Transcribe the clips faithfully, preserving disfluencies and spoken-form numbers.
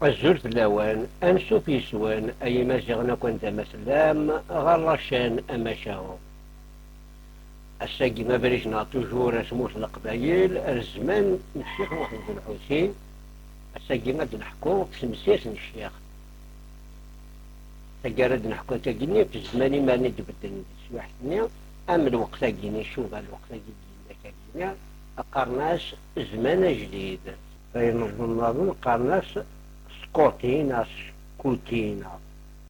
Azul fell-awen, ansuf yes-wen, ay Imaziɣen akk anda ma tellam, ɣer la chaîne Amacahu. Ass-agi abrid-nneɣ toujours ar tmurt n Leqbayel, ar zzman n Ccix Muḥend Lḥusin. Ass-agi ad d-neḥku ɣef temsirt n Ccix. Taggara ad d-neḥku tagi-nni ɣef zzman imarni d-bedden di teswiḥt-nni, am lweqt-agi-nni, icuba lweqt-agi d-yenna tagi-nni, qqaren-as zzman ajdid. Ayen nniḍen qqaren-as squatting neɣ squatting.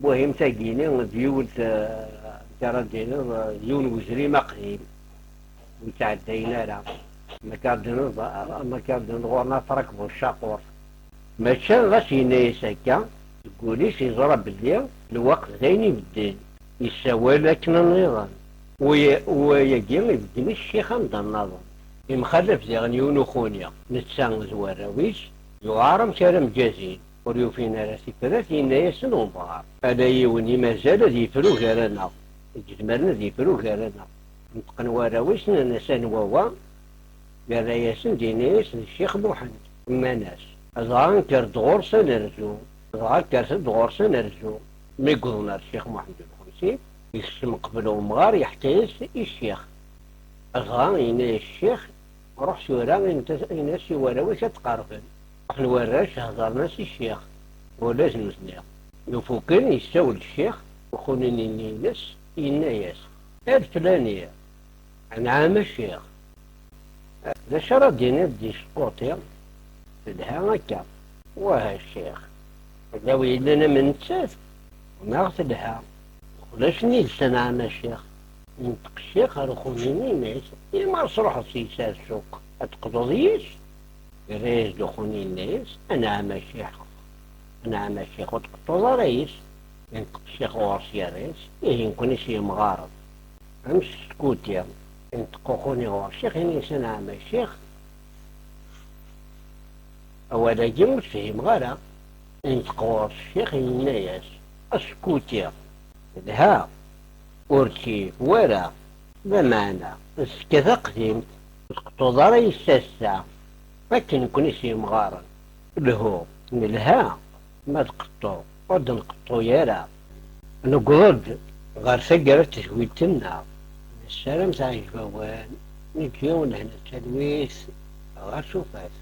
Muhim tagi-nni d yiwet, eh, amek ara d-tiniḍ, eh, d yiwen wezrim aqdim ur yettɛeddayen ara. Amek ara d-tiniḍ, amek ara d-tiniḍ ɣur-neɣ trakbeḍ ccaqur. Maca ɣas yenna-yas akka, deg wul-is yeẓra belli lweqt d ayen ibedden. Yessawal akken nniḍen. Wa-, wayagi ibedden i ccix anda nniḍen. Yemxalaf diɣen yiwen uxuni, netta d warraw-is, yuɛer amek ara mǧazin. Ur yufin ara tifrat, yenna-yasen umɣar: "Ala yiwen i mazal ad yefru gar-aneɣ, i izemren ad yefru gar-aneɣ." Neṭqen warraw-is, nnan-as: "Anwa wa?" Yerra-yasen-d, yenna-yas: "D Ccix Muḥend." Nnan-as: "Dɣa kker-d ɣur-s ad nerzu." Dɣa kkret-d ɣur-s ad nerzu. Mi yewweḍ ar Ccix Muḥend Lxemsi, yekcem qbel umɣar, yeḥka-yas i ccix. Dɣa yenna-yas ccix: "Ruḥ tura, ini-as i warraw-ik ad t-qerben." Ruḥen warrac, hedren-as i ccix, ula d nutni. Lufuken yessawel ccix, uxuni-nni-ines, yenna-yas: "A leflani, anɛam a ccix. D acu ara d-tiniḍ di squati? Telha akka." "Wah a ccix, yella wi yellan am nettat? Neɣ telha? Ulac nnig-s, anɛam a ccix." Yenṭeq ccix ɣer uxuni-nni, yenna-yas: "Imi ara truḥeḍ seg-s ar ssuq, ad teqḍuḍ yis?" Yerra-yas-d uxuni, yenna-yas: "Anɛam a ccix, anɛam a ccix, ur tqeṭṭuḍ ara yis." Yenṭeq ccix ɣur-s, yerra-yas: "Ihi nekni s yemɣaren, am s skuti." Yenṭeq uxuni ɣur ccix, yenna-yas: "Anɛam a ccix, awal-agi ur t-fhimeɣ ara." Yenṭeq ɣur-s ccix, yenna-yas: "A skuti, telha, ur tt-yif wara, lameɛna tezga taqdimt, ur tqeṭṭuḍ ara yis ass-a, akken nekni s yemɣaren. Lhu, nelha, ma tqeṭṭuḍ, ur d-nqeṭṭu ara." Newweḍ-d ɣer taggara n tedwilt-nneɣ. Nessaram teɛjeb-awen, neǧǧa-yawen lehna d talwit, ɣas ufat.